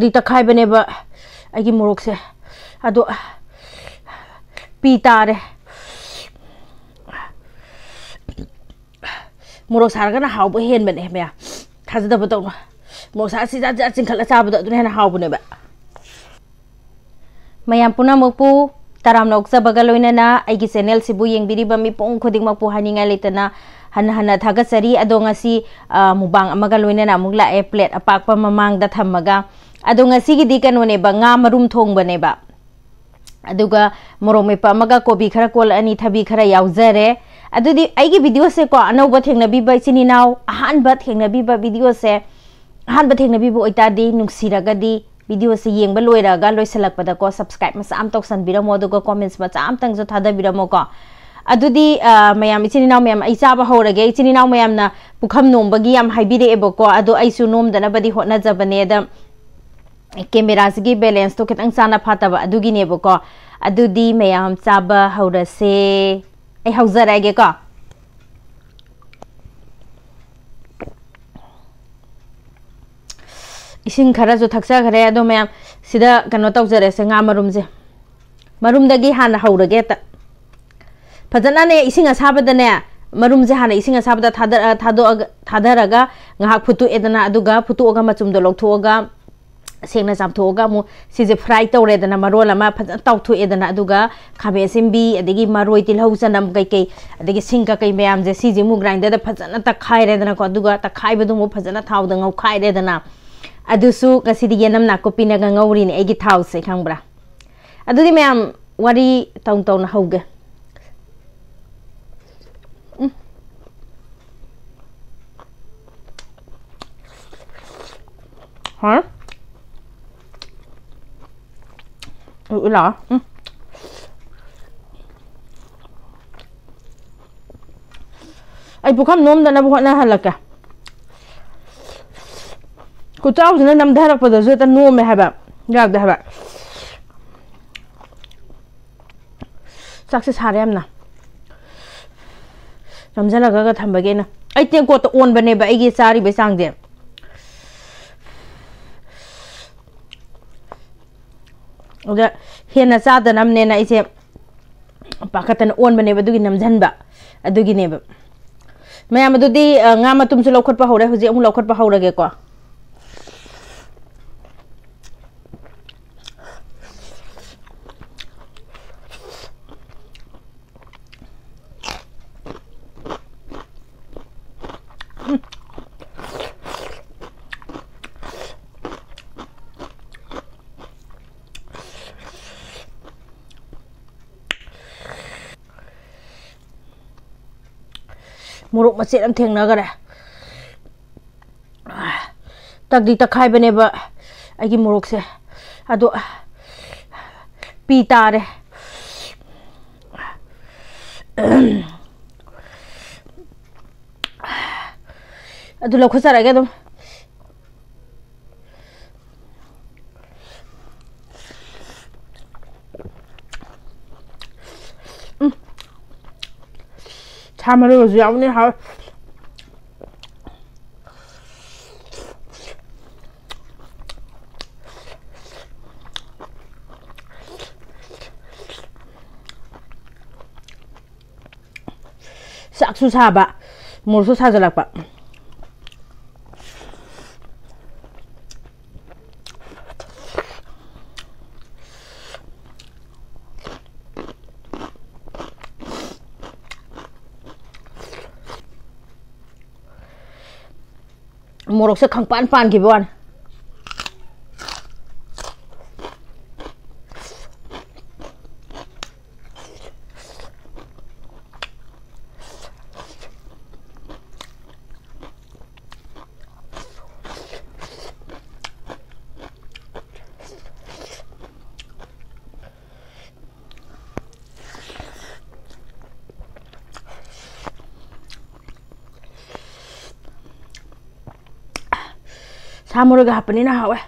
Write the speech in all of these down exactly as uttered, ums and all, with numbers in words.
ꯗꯤ ꯇꯛꯈꯥꯏꯕꯅꯦꯕ ꯑꯩꯒꯤ ꯃꯣꯔꯣꯛꯁꯦ꯫ ꯑꯗꯣ ꯄꯤ ꯇꯥꯔꯦ꯫ ꯃꯣꯔꯣꯛ ꯁꯥꯔꯒꯅ ꯍꯥꯎꯕ ꯍꯦꯟꯕꯅꯦ ꯃꯌꯥꯝ꯫ ꯊꯥꯖꯗꯕ ꯇꯧꯅꯨ꯫ ꯃꯣꯔꯣꯛ ꯁꯥꯔ ꯆꯤꯖꯥꯠ ꯆꯤꯖꯥꯠ ꯆꯤꯡꯈꯠꯂ ꯆꯥꯕꯗꯣ ꯑꯗꯨꯅ ꯍꯦꯟꯅ ꯍꯥꯎꯕꯅꯦꯕ꯫ ꯃꯌꯥꯝ ꯄꯨꯝꯅꯃꯛꯄꯨ ꯇꯔꯥꯝꯅ ꯑꯣꯛꯆꯕꯒ ꯂꯣꯏꯅꯅ ꯑꯩꯒꯤ ꯆꯦꯅꯦꯜꯁꯤꯕꯨ ꯌꯦꯡꯕꯤꯔꯤꯕ ꯃꯤꯄꯨꯝ ꯈꯨꯗꯤꯡꯃꯛꯄꯨ ꯍꯥꯏꯅꯤꯡꯉꯥꯏ ꯂꯩꯇꯅ ꯍꯟꯅ ꯍꯟꯅ ꯊꯥꯒꯠꯆꯔꯤ꯫ ꯑꯗꯣ ꯉꯁꯤ, ꯑ, ꯃꯨꯛꯕꯥꯡ ꯑꯃꯒ ꯂꯣꯏꯅꯅ ꯑꯃꯨꯛ ꯂꯥꯛꯑꯦ, ꯄ꯭ꯂꯦꯠ ꯑꯄꯥꯛꯄ ꯃꯃꯥꯡꯗ ꯊꯝꯃꯒ꯫ ꯑꯗꯣ ꯉꯁꯤꯒꯤꯗꯤ ꯀꯩꯅꯣꯅꯦꯕ, ꯉꯥ ꯃꯔꯨꯝ ꯊꯣꯡꯕꯅꯦꯕ꯫ ꯑꯗꯨꯒ ꯃꯣꯔꯣꯛ ꯃꯦꯠꯄ ꯑꯃꯒ ꯀꯣꯕꯤ ꯈꯔ ꯀꯣꯜꯂꯛꯑꯅꯤ, ꯊꯕꯤ ꯈꯔ ꯌꯥꯎꯖꯔꯦ꯫ ꯑꯗꯨꯗꯤ ꯑꯩꯒꯤ ꯚꯤꯗꯤꯑꯣꯁꯦꯀꯣ, ꯑꯅꯧꯕ ꯊꯦꯡꯅꯕꯤꯕ ꯏꯆꯤꯟ ꯏꯅꯥꯎ, ꯑꯍꯥꯟꯕ ꯊꯦꯡꯅꯕꯤꯕ ꯚꯤꯗꯤꯑꯣꯁꯦ, ꯑꯍꯥꯟꯕ ꯊꯦꯡꯅꯕꯤꯕ ꯑꯣꯏꯇꯥꯔꯗꯤ ꯅꯨꯡꯁꯤꯔꯒꯗꯤ ꯚꯤꯗꯤꯑꯣꯁꯦ ꯌꯦꯡꯕ ꯂꯣꯏꯔꯒ ꯂꯣꯏꯁꯤꯜꯂꯛꯄꯗꯀꯣ subscribe ꯃꯆꯥ ꯑꯃ ꯇꯧꯁꯟꯕꯤꯔꯝꯃꯣ, ꯑꯗꯨꯒ comments ꯃꯆꯥ ꯑꯃꯇꯪꯁꯨ ꯊꯥꯗꯕꯤꯔꯝꯃꯣꯀꯣ꯫ ꯑꯗꯨꯗꯤ, ꯑ, ꯃꯌꯥꯝ, ꯏꯆꯤꯟ ꯏꯅꯥꯎ ꯃꯌꯥꯝ, ꯑꯩ ꯆꯥꯕ ꯍꯧꯔꯒꯦ꯫ ꯏꯆꯤꯟ ꯏꯅꯥꯎ ꯃꯌꯥꯝꯅ ꯄꯨꯈꯝ ꯅꯣꯝꯕꯒꯤ ꯌꯥꯝ ꯍꯥꯏꯕꯤꯔꯛꯑꯦꯕꯀꯣ, ꯑꯗꯣ ꯑꯩꯁꯨ ꯅꯣꯝꯗꯅꯕꯗꯤ ꯍꯣꯠꯅꯖꯕꯅꯦ꯫ ꯑꯗ ꯀꯦꯃꯦꯔꯥꯁꯤꯒꯤ balanceꯇꯣ ꯈꯤꯇꯪ ꯆꯥꯅ ꯐꯥꯠꯇꯕ ꯑꯗꯨꯒꯤꯅꯦꯕꯀꯣ꯫ ꯑꯗꯨꯗꯤ ꯃꯌꯥꯝ ꯆꯥꯕ ꯍꯧꯔꯁꯦ꯫ ꯑꯩ ꯍꯧꯖꯔꯛꯑꯒꯦꯀꯣ꯫ ꯏꯁꯤꯡ ꯈꯔꯁꯨ ꯊꯛꯆꯈ꯭ꯔꯦ꯫ ꯑꯗꯣ ꯃꯌꯥꯝ, ꯁꯤꯗ ꯀꯩꯅꯣ ꯇꯧꯖꯔꯦꯁꯦ, ꯉꯥ ꯃꯔꯨꯝꯁꯦ꯫ ꯃꯔꯨꯝꯗꯒꯤ ꯍꯥꯟꯅ ꯍꯧꯔꯒꯦ ꯍꯦꯛꯇ꯫ ꯐꯖꯅꯅꯦ, ꯏꯁꯤꯡ ꯑꯁꯥꯕꯗꯅꯦ, ꯃꯔꯨꯝꯁꯦ ꯍꯥꯟꯅ ꯏꯁꯤꯡ ꯑꯁꯥꯕꯗ ꯊꯥꯗ-, ꯊꯥꯗꯣꯛꯑꯒ, ꯊꯥꯗꯔꯒ ꯉꯥꯏꯍꯥꯛ ꯐꯨꯠꯇꯣꯛꯑꯦꯗꯅ, ꯑꯗꯨꯒ ꯐꯨꯠꯇꯣꯛꯑꯒ ꯃꯆꯨꯝꯗꯣ ꯂꯧꯊꯣꯛꯑꯒ ꯁꯦꯡꯅ ꯆꯥꯝꯊꯣꯛꯑꯒ ꯑꯃꯨꯛ ꯁꯤꯁꯦ fry ꯇꯧꯔꯦꯗꯅ, ꯃꯔꯣꯜ ꯑꯃ ꯐꯖꯅ ꯇꯥꯎꯊꯣꯛꯑꯦꯗꯅ, ꯑꯗꯨꯒ ꯈꯥꯃꯦꯟ ꯑꯁꯤꯟꯕꯤ, ꯑꯗꯒꯤ ꯃꯔꯣꯏ, ꯇꯤꯜꯍꯧ, ꯆꯅꯝ ꯀꯩꯀꯩ, ꯑꯗꯒꯤ ꯁꯤꯡ ꯀꯀꯩ ꯃꯌꯥꯝꯁꯦ, ꯁꯤꯁꯦ ꯑꯃꯨꯛ grinderꯗ ꯐꯖꯅ ꯇꯛꯈꯥꯏꯔꯦꯗꯅꯀꯣ, ꯑꯗꯨꯒ ꯇꯛꯈꯥꯏꯕꯗꯨ ꯑꯃꯨꯛ ꯐꯖꯅ ꯊꯥꯎꯗ ꯉꯧꯈꯥꯏꯔꯦꯗꯅ꯫ ꯑꯗꯨꯁꯨ ꯉꯁꯤꯗꯤ ꯌꯦꯅꯝ ꯅꯥꯀꯨꯞꯄꯤꯅꯒ ꯉꯧꯔꯤꯅꯦ ꯑꯩꯒꯤ ꯊꯥꯎꯁꯦ, ꯈꯪꯕ꯭ꯔꯥ? ꯑꯗꯨꯗꯤ ꯃꯌꯥꯝ, ꯋꯥꯔꯤ ꯇꯧ ꯇꯧꯅ ꯍꯧꯒꯦ꯫ ꯎꯝ꯫ ꯍꯥ? ꯎ, ꯎ ꯂꯥꯎ꯫ ꯎꯝ꯫ ꯑꯩ ꯄꯨꯈꯝ ꯅꯣꯝꯗꯅꯕ ꯍꯣꯠꯅꯍꯜꯂꯛꯀꯦ꯫ ꯈꯨꯆꯥꯎꯁꯤꯅ ꯅꯝꯊꯔꯛꯄꯗꯁꯨ ꯍꯦꯛꯇ ꯅꯣꯝꯃꯦ ꯍꯥꯏꯕ, ꯌꯥꯗꯦ ꯍꯥꯏꯕ꯫ ꯆꯥꯛꯁꯦ ꯁꯥꯔꯦ ꯌꯥꯝꯅ꯫ ꯅꯝꯁꯤꯜꯂꯒ ꯊꯝꯕꯒꯤ ꯑꯩꯅ, ꯑꯩ ꯇꯦꯡꯀꯣꯠꯇ ꯑꯣꯟꯕꯅꯦꯕ ꯑꯩꯒꯤ ꯆꯥꯔꯤꯕ ꯆꯥꯡꯁꯦ꯫ ꯑꯗ ꯍꯦꯟꯅ ꯆꯥꯗꯅꯕꯅꯦꯅ ꯑꯩꯁꯦ ꯄꯥꯈꯠꯇꯅ ꯑꯣꯟꯕꯅꯦꯕ, ꯑꯗꯨꯒꯤ ꯅꯝꯁꯤꯟꯕ ꯑꯗꯨꯒꯤꯅꯦꯕ꯫ ꯃꯌꯥꯝ ꯑꯗꯨꯗꯤ, ꯑ, ꯉꯥ ꯃꯇꯨꯝꯁꯨ ꯂꯧꯈꯠꯄ ꯍꯧꯔꯦ꯫ ꯍꯧꯖꯤꯛ ꯑꯃꯨꯛ ꯂꯧꯈꯠꯄ ꯍꯧꯔꯒꯦꯀꯣ꯫ ꯃꯣꯔꯣꯛ ꯃꯆꯦꯠ ꯑꯃ ꯊꯦꯡꯅꯈꯔꯦ꯫ ꯇꯛꯇꯤ ꯇꯛꯈꯥꯏꯕꯅꯦꯕ ꯑꯩꯒꯤ ꯃꯣꯔꯣꯛꯁꯦ, ꯑꯗꯣ ꯄꯤ ꯇꯥꯔꯦ꯫ ꯑꯗꯨ ꯂꯧꯈꯠꯆꯔꯒꯦ ꯑꯗꯨꯝ꯫ ꯎꯝ꯫ ꯁꯥ ꯃꯔꯣꯏꯁꯨ ꯌꯥꯎꯅꯤ, ꯍꯥꯎꯋꯦ꯫ ꯆꯥꯛꯁꯨ ꯁꯥꯕ, ꯃꯣꯔꯣꯛꯁꯨ ꯁꯥꯖꯜꯂꯛꯄ꯫ ꯃꯣꯔꯣꯛꯁꯦ ꯈꯪꯄꯥꯟ ꯄꯥꯟꯈꯤꯕ ꯋꯥꯅꯤ꯫ ꯁꯥ ꯃꯔꯣꯏꯒ ꯍꯥꯞꯄꯅꯤꯅ ꯍꯥꯎꯋꯦ꯫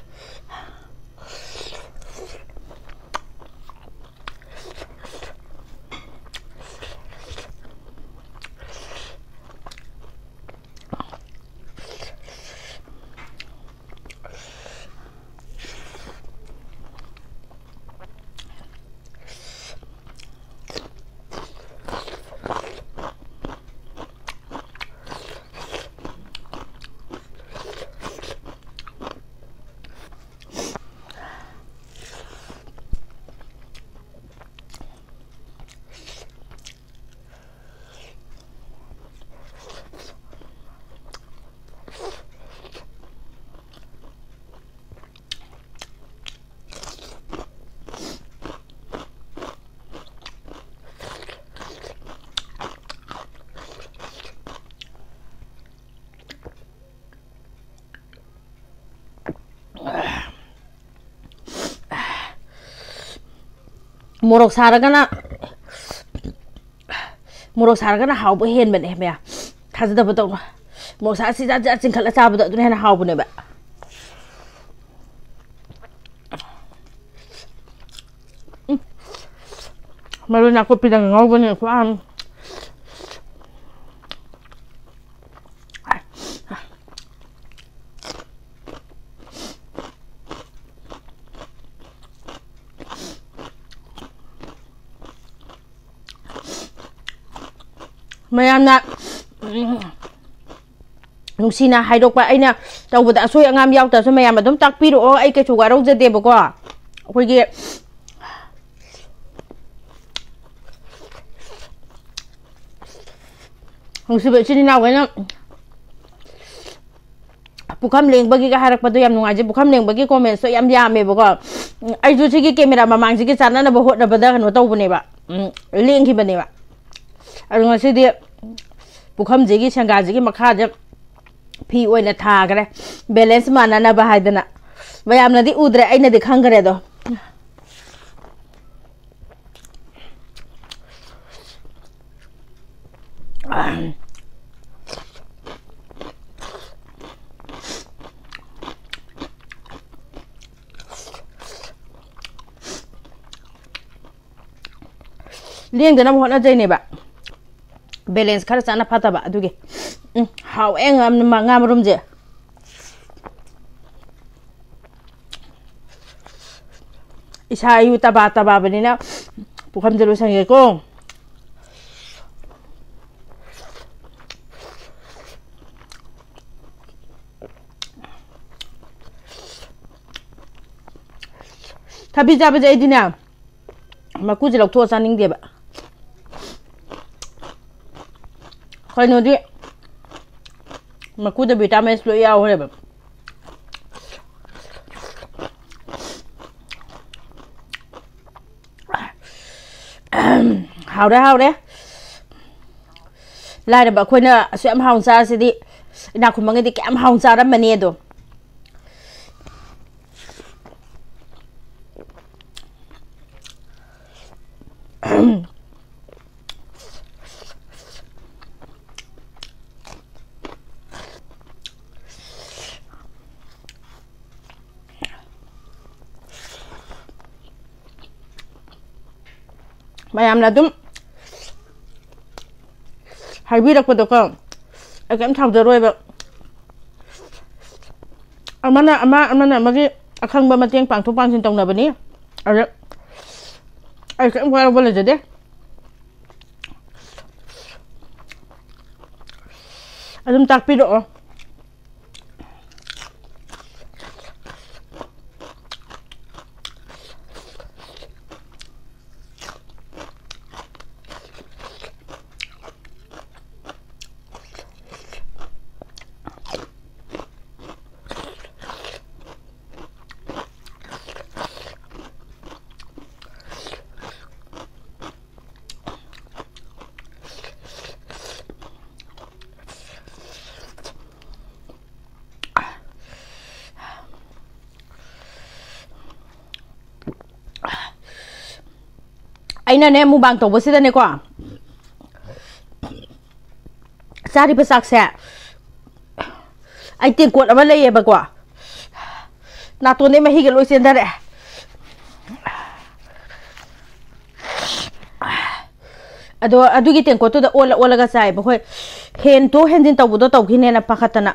ꯃꯣꯔꯣꯛ ꯁꯥꯔꯒꯅ, ꯃꯣꯔꯣꯛ ꯁꯥꯔꯒꯅ ꯍꯥꯎꯕ ꯍꯦꯟꯕꯅꯦ ꯃꯌꯥꯝ꯫ ꯊꯥꯖꯗꯕ ꯇꯧꯅꯨ꯫ ꯃꯣꯔꯣꯛ ꯁꯥꯔ ꯆꯤꯖꯥ ꯆꯤꯖꯥ ꯆꯤꯡꯈꯠꯂ ꯆꯥꯕꯗꯣ ꯑꯗꯨꯅ ꯍꯦꯟꯅ ꯍꯥꯎꯕꯅꯦꯕ꯫ ꯎꯝ꯫ ꯃꯔꯣꯏ ꯅꯥꯀꯨꯞꯄꯤꯗ ꯉꯧꯕꯅꯦ ꯈꯨꯍꯥꯎ ꯑꯃ꯫ ꯃꯌꯥꯝꯅ, ꯎꯝ, ꯅꯨꯡꯁꯤꯅ ꯍꯥꯏꯗꯣꯛꯄ, ꯑꯩꯅ ꯇꯧꯕꯗ ꯑꯁꯣꯏ ꯑꯉꯥꯝ ꯌꯥꯎꯗ꯭ꯔꯁꯨ ꯃꯌꯥꯝ ꯑꯗꯨꯝ ꯇꯥꯛꯄꯤꯔꯛꯑꯣ, ꯑꯩ ꯀꯩꯁꯨ ꯋꯥꯔꯧꯖꯗꯦꯕꯀꯣ꯫ ꯑꯩꯈꯣꯏꯒꯤ ꯅꯨꯡꯁꯤꯕ ꯏꯆꯤꯟ ꯏꯅꯥꯎꯈꯩꯅ ꯄꯨꯈꯝ ꯂꯦꯡꯕꯒꯤꯒ ꯍꯥꯏꯔꯛꯄꯗꯣ ꯌꯥꯝ ꯅꯨꯡꯉꯥꯏꯖꯩ꯫ ꯄꯨꯈꯝ ꯂꯦꯡꯕꯒꯤ commentsꯇꯣ ꯌꯥꯝ ꯌꯥꯝꯃꯦꯕꯀꯣ꯫ ꯎꯝ, ꯑꯩꯁꯨ ꯁꯤꯒꯤ camera ꯃꯃꯥꯡꯁꯤꯒꯤ ꯆꯥꯟꯅꯅꯕ ꯍꯣꯠꯅꯕꯗ ꯀꯩꯅꯣ ꯇꯧꯕꯅꯦꯕ, ꯎꯝ, ꯂꯦꯡꯈꯤꯕꯅꯦꯕ꯫ ꯑꯗꯣ ꯉꯁꯤꯗꯤ ꯄꯨꯈꯝꯁꯤꯒꯤ, ꯁꯦꯡꯒꯥꯁꯤꯒꯤ ꯃꯈꯥꯁꯦ ꯐꯤ ꯑꯣꯏꯅ ꯊꯥꯈ꯭ꯔꯦ, balance ꯃꯥꯟꯅꯅꯕ ꯍꯥꯏꯗꯅ꯫ ꯃꯌꯥꯝꯅꯗꯤ ꯎꯗ꯭ꯔꯦ, ꯑꯩꯅꯗꯤ ꯈꯪꯈ꯭ꯔꯦ ꯑꯗꯣ꯫ ꯂꯦꯡꯗꯅꯕ ꯍꯣꯠꯅꯖꯩꯅꯦꯕ, balance ꯈꯔ ꯆꯥꯅ ꯐꯠꯇꯕ ꯑꯗꯨꯒꯤ꯫ ꯎꯝ, ꯍꯥꯎꯋꯦ ꯉꯥ-, ꯉꯥ ꯃꯔꯨꯝꯁꯦ꯫ ꯏꯁꯥ ꯏꯌꯨ ꯇꯕꯥ ꯇꯕꯥꯕꯅꯤꯅ ꯄꯨꯈꯝꯁꯦ ꯂꯣꯏꯁꯟꯒꯦꯀꯣ꯫ ꯊꯕꯤ ꯆꯥꯕꯁꯦ ꯑꯩꯗꯤꯅꯦ, ꯃꯀꯨꯁꯦ ꯂꯧꯊꯣꯛꯑ ꯆꯥꯅꯤꯡꯗꯦꯕ꯫ ꯀꯩꯅꯣꯗꯤ ꯃꯀꯨꯗ vitamins ꯂꯣꯏ ꯌꯥꯎꯈ꯭ꯔꯦꯕ꯫ ꯍꯥꯎꯔꯦ, ꯍꯥꯎꯔꯦ꯫ ꯂꯥꯏꯔꯕ ꯑꯩꯈꯣꯏꯅ ꯑꯁꯨꯛ ꯌꯥꯝ ꯍꯥꯎꯅ ꯆꯥꯔꯁꯤꯗꯤ ꯏꯅꯥꯛ ꯈꯨꯟꯕꯉꯩꯗꯤ ꯀꯌꯥꯝ ꯍꯥꯎꯅ ꯆꯥꯔꯝꯃꯅꯤ ꯑꯗꯣ꯫ ꯃꯌꯥꯝꯅ ꯑꯗꯨꯝ ꯍꯥꯏꯕꯤꯔꯛꯄꯗꯣꯀꯣ, ꯑꯩ ꯀꯩꯝ ꯁꯥꯎꯖꯔꯣꯏꯕ꯫ ꯑꯃꯅ ꯑꯃ, ꯑꯃꯅ ꯑꯃꯒꯤ ꯑꯈꯪꯕ ꯃꯇꯦꯡ ꯄꯥꯡꯊꯣꯛ ꯄꯥꯡꯁꯤꯟ ꯇꯧꯅꯕꯅꯤ꯫ ꯑꯗ ꯑꯩ ꯀꯩꯝ ꯋꯥꯔꯧꯕ ꯂꯩꯖꯗꯦ꯫ ꯑꯗꯨꯝ ꯇꯥꯛꯄꯤꯔꯛꯑꯣ꯫ ꯑꯩꯅꯅꯦ, ꯃꯨꯛꯕꯥꯡ ꯇꯧꯕꯁꯤꯗꯅꯦꯀꯣ, ꯆꯥꯔꯤꯕ ꯆꯥꯛꯁꯦ, ꯑꯩ ꯇꯦꯡꯀꯣꯠ ꯑꯃ ꯂꯩꯌꯦꯕꯀꯣ, ꯅꯥꯇꯣꯟꯗꯩ ꯃꯍꯤꯒ ꯂꯣꯏ ꯆꯦꯟꯊꯔꯛꯑꯦ꯫ ꯑꯗꯣ ꯑꯗꯨꯒꯤ ꯇꯦꯡꯀꯣꯠꯇꯨꯗ ꯑꯣꯜꯂ ꯑꯣꯜꯂꯒ ꯆꯥꯏꯕ꯫ ꯍꯣꯏ, ꯍꯦꯟꯇꯣꯛ ꯍꯦꯟꯖꯤꯟ ꯇꯧꯕꯗꯣ ꯇꯧꯈꯤꯅꯦꯅ ꯄꯥꯈꯠꯇꯅ꯫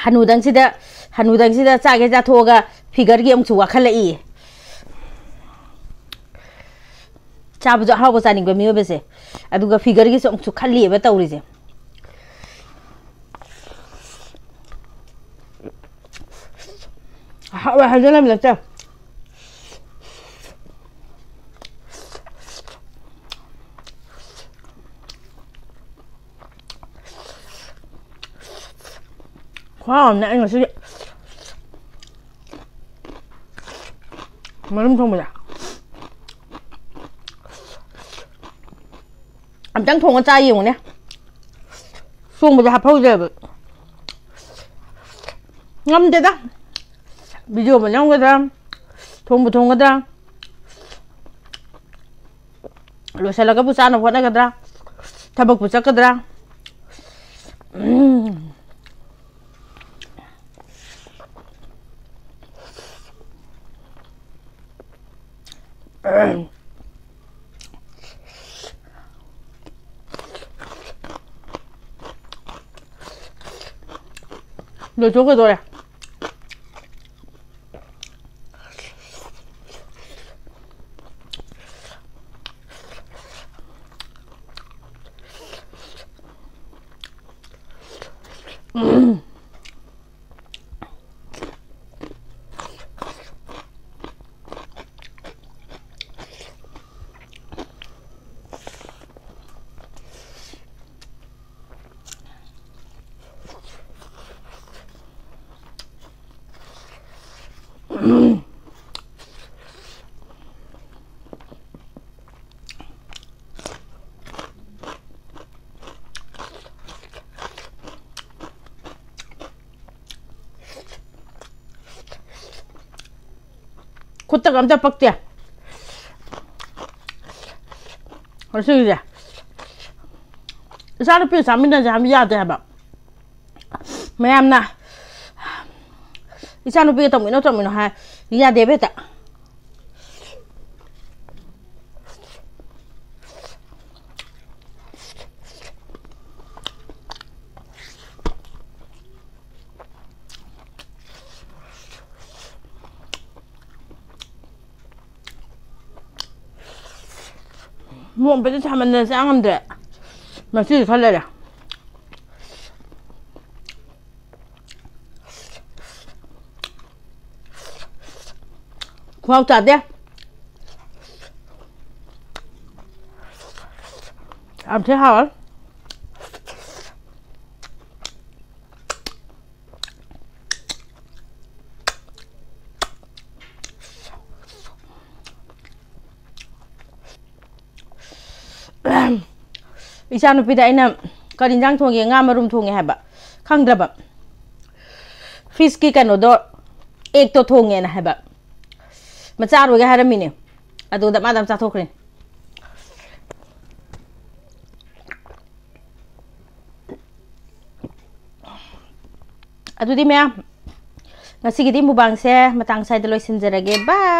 ꯍꯅꯨꯗꯪꯁꯤꯗ, ꯍꯅꯨꯗꯪꯁꯤꯗ ꯆꯥꯒꯦ ꯆꯥꯊꯣꯛꯑꯒ ꯐꯤꯒꯔꯒꯤ ꯑꯃꯨꯛꯁꯨ ꯋꯥꯈꯠꯂꯛꯏ꯫ ꯆꯥꯕꯁꯨ ꯑꯍꯥꯎꯕ ꯆꯥꯅꯤꯡꯕ ꯃꯤꯑꯣꯏꯕꯁꯦ, ꯑꯗꯨꯒ ꯐꯤꯒꯔꯒꯤꯁꯨ ꯑꯃꯨꯛꯁꯨ ꯈꯜꯂꯤꯑꯕ ꯇꯧꯔꯤꯁꯦ꯫ ꯑꯍꯥꯎꯕ ꯍꯥꯏꯖꯅꯕ ꯅꯠꯇꯦ꯫ ꯈꯨꯍꯥꯎ ꯑꯃꯅꯦ ꯑꯩ ꯉꯁꯤꯒꯤ ꯃꯔꯨꯝ ꯊꯣꯡꯕꯁꯦ꯫ ꯑꯝꯇꯪ ꯊꯣꯡꯉ ꯆꯥ ꯌꯦꯡꯉꯨꯅꯦ꯫ ꯊꯣꯡꯕꯁꯦ ꯍꯥꯞꯐꯧꯗ꯭ꯔꯦꯕ꯫ ꯉꯝꯗꯦꯗ꯫ ꯚꯤꯗꯤꯑꯣꯕꯨ ꯅꯝꯒꯗ꯭ꯔꯥ? ꯊꯣꯡꯕꯨ ꯊꯣꯡꯒꯗ꯭ꯔꯥ? ꯂꯣꯏꯁꯤꯜꯂꯒꯕꯨ ꯆꯥꯅꯕ ꯍꯣꯠꯅꯒꯗ꯭ꯔꯥ? ꯊꯕꯛꯄꯨ ꯆꯠꯀꯗ꯭ꯔꯥ? ꯎꯝ꯫ ꯂꯣꯏꯊꯣꯛꯀꯗꯧꯔꯦ꯫ ꯈꯨꯠꯇꯒ ꯑꯝꯇ ꯄꯛꯇꯦ꯫ ꯉꯁꯤꯒꯤꯁꯦ ꯏꯆꯥꯅꯨꯄꯤꯒ ꯆꯥꯃꯤꯟꯅꯁꯦ ꯍꯥꯏꯕ ꯌꯥꯗꯦ ꯍꯥꯏꯕ꯫ ꯃꯌꯥꯝꯅ ꯏꯆꯥꯅꯨꯄꯤꯒ ꯇꯧꯃꯤꯟꯅꯧ, ꯇꯧꯃꯤꯟꯅꯧ ꯍꯥꯏ, ꯌꯥꯗꯦꯕ ꯍꯦꯛꯇ꯫ ꯃꯣꯔꯣꯛ ꯃꯦꯠꯄꯁꯦ ꯁꯥꯃꯟꯗꯅ ꯆꯥ ꯉꯝꯗ꯭ꯔꯦ꯫ ꯃꯁꯤꯁꯨ ꯈꯔ ꯂꯩꯔꯦ꯫ ꯈꯨꯍꯥꯎ ꯆꯥꯗꯦ꯫ ꯌꯥꯝ ꯊꯤ ꯍꯥꯎꯋꯦ꯫ ꯏꯆꯥꯅꯨꯄꯤꯗ ꯑꯩꯅ ꯀꯔꯤ ꯏꯟꯖꯥꯡ ꯊꯣꯡꯒꯦ, ꯉꯥ ꯃꯔꯨꯝ ꯊꯣꯡꯉꯦ ꯍꯥꯏꯕ, ꯈꯪꯗ꯭ꯔꯕ꯫ ꯐꯤꯁꯀꯤ ꯀꯩꯅꯣꯗꯣ, ꯑꯦꯛꯇꯣ ꯊꯣꯡꯉꯦꯅ ꯍꯥꯏꯕ꯫ ꯃꯆꯥꯔꯣꯏꯒ ꯍꯥꯏꯔꯝꯃꯤꯅꯦ꯫ ꯑꯗꯨꯗ ꯃꯥꯗ ꯆꯥꯊꯣꯛꯈ꯭ꯔꯦ꯫ ꯑꯗꯨꯗꯤ ꯃꯌꯥꯝ, ꯉꯁꯤꯒꯤꯗꯤ ꯃꯨꯛꯕꯥꯡꯁꯦ ꯃꯇꯥꯡ ꯁ꯭ꯋꯥꯏꯗ ꯂꯣꯏꯁꯤꯟꯖꯔꯒꯦ꯫ ꯕꯥꯏ꯫